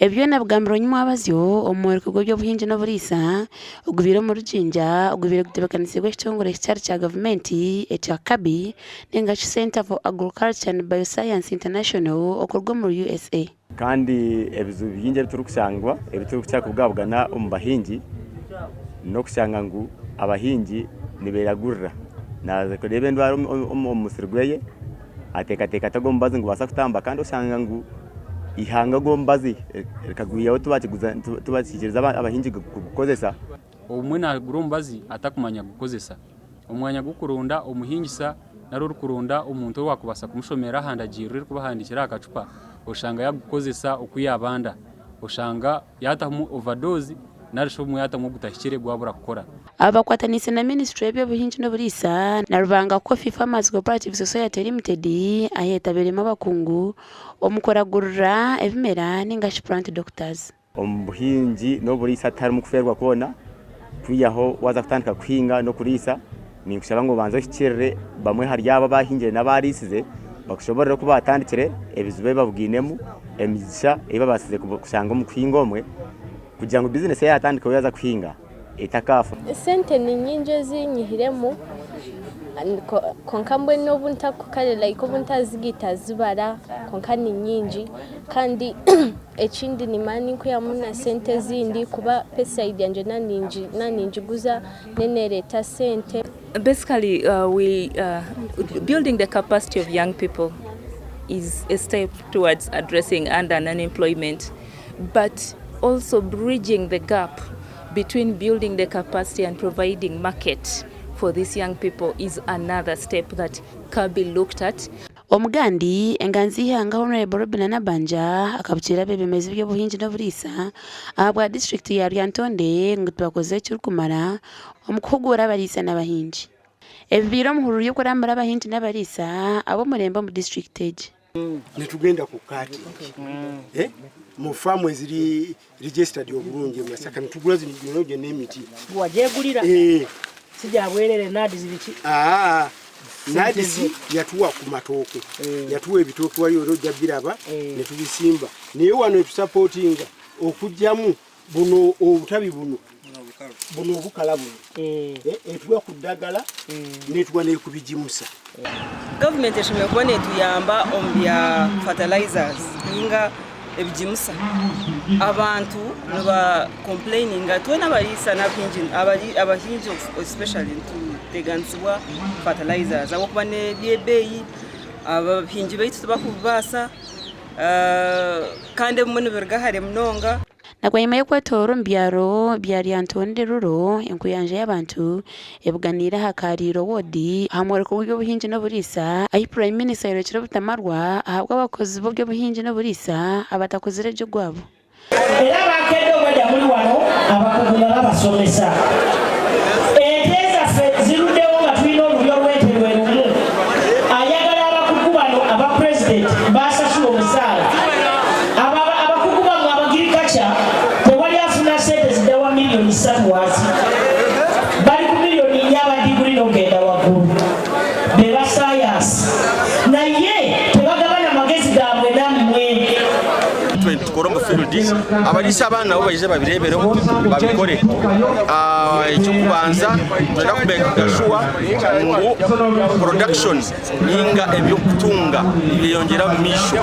Ebi byona bigambirwe nyimwabazyo omu mworeko gw'eby'obuhingi n'oburiisa ogubaire omuri Jinja ogubaire gutebeekanisiibwe ekitongore ekitari kya gavumenti ekya CABI ninga shi Centre for Agriculture and Bioscience International okuruga omuri USA. Kandi ebizibu bingi ebi turikushangwa ebi turikukira kubugabugana omu bahingi n'okushanga ngu abahingi niberagurira. Naaza kureeba endwara omu musiri gwe ateekateeka ati ogu omubazi nigubaasa kutamba kandi oshanga ngu eihanga ogwo omubazi rikagwihaho tibakiikiriza abahingi kugukozesa. Obumwe naagura omubazi atakumanya kugukozesa. Omu mwanya gw'okuronda omuhingisa nari orikuronda omuntu owaakubaasa kumushomera aha ndagiriro erikuba ehandiikire aha kacupa, oshanga yaagukozesa oku yaabanda. Oshanga yaatamu overdose nari shi obumwe yaatamu ogutahikire gwabura kukora. Aba bakwataniise na minisiture y'eby'obuhingi n'oburiisa na Rubanga Coffee Farmers Cooperative Society Limited aheetabiremu abakungu omu kuragurira ebimera ninga shi plant doctors. Omu buhingi n'oburiisa tiharimu kufeerwa kwona, kwihaho waaza kutandika kuhinga n'okuriisa, ninkushaba ngu obanze ohikirire bamwe ahari abo abahingire n'abariisize bakushoboorore oku baatandikire, ebizibu ebi babugainemu, emigisha ei babaasize kushanga omu kuhinga omwe kugira ngu bizinesi ei yaatandikaho yaaza kuhinga etakaafa. Esente ni nyingi ezi nyihiremu kwonka mbwenu obu ntakukare like obu ntazigaita zibara kwonka ni nyingi kandi ekindi nimara ninkwihamu na sente ezindi kuba pesticide yangye naaningiguza nenereeta sente. Basically we building the capacity of young people is a step towards addressing under unemployment but also bridging the gap between building the capacity and providing market for these young people is another step that can be looked at. Omugandi, enganzi y'eihanga Hon. Robinah Nabbanja akabukiira abeebembezi b'eby'obuhingi n'oburiisa ahabwa disiturikiti ya Lyantonde ngu tibakozire ekirikumara omu kuhuguura abariisa n'abahingi. Ebi bibaire omu hururu y'okurambura abahingi n'abariisa ab'omurembe omu disiturikiti egi. Nitugenda ku cutting mu faamu eziri registered oburungi e Masaka nitugura zino gyona emiti. Wagyegurira? Si gya bwerere NAADS biki? Aa NAADS yatuwa ku matooke, yatuwa ebitooke wali era ojja biraba netubisimba naye wano etusapotinga okugyamu buno obutabi buno buno obukala buno etuwa ku ddagala netuwa nekubigimusa. Gavumenti eshemereire kuba netuyamba omu bya fertilizers ninga ebigimusa. Abantu niba complaininga twena abariisa n'abahingi abahingi especially nituteganisibwa fertilizers ahabw'okuba n'eby'ebeeyi, abahingi baitu tibakubibaasa kandi ebimwe nibiruga hare munonga. Na bwanyima y'okwetoorora omu byaro bya Lyantonde Rural, enkuyanja y'abantu ebuganiire aha Kariiro Ward aha mworeko gw'eby'obuhingi n'oburiisa ahi Prime Minister ayorekire obutamarwa ahabw'abakozi b'eby'obuhingi n'oburiisa abatakozire gye ogwabo. Era abakedde obwedda muli wano abakugu nga babasomesa. Ente zaffe ziruddewo nga tulina olulyo lw'ente lwe lumu. Ayagala abakugu bano aba President baasasula omusaala. Abo abakugu bammwe abagirikaca tewali afuna ssente zidda wa milioni ssatu wansi. Bali ku milioni nnya aba diguli n'okugenda waggulu. Be ba sayansi. Naye tebagabana magezi gaabwe nammwe. Itwe nitukora omu field, abariisa abaana nabo baije babireebereho babikore. Eky'okubanza nitwenda kumekinga shuwa ngu production ninga eby'okutunga nibyeyongyera omu maisho.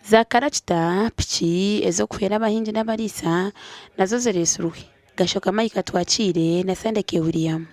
Za karakita, piki ez'okuhwera abahingi n'abariisa nazo zireetsirwe. Gashoka Mike Atwakiire na Sandeke William.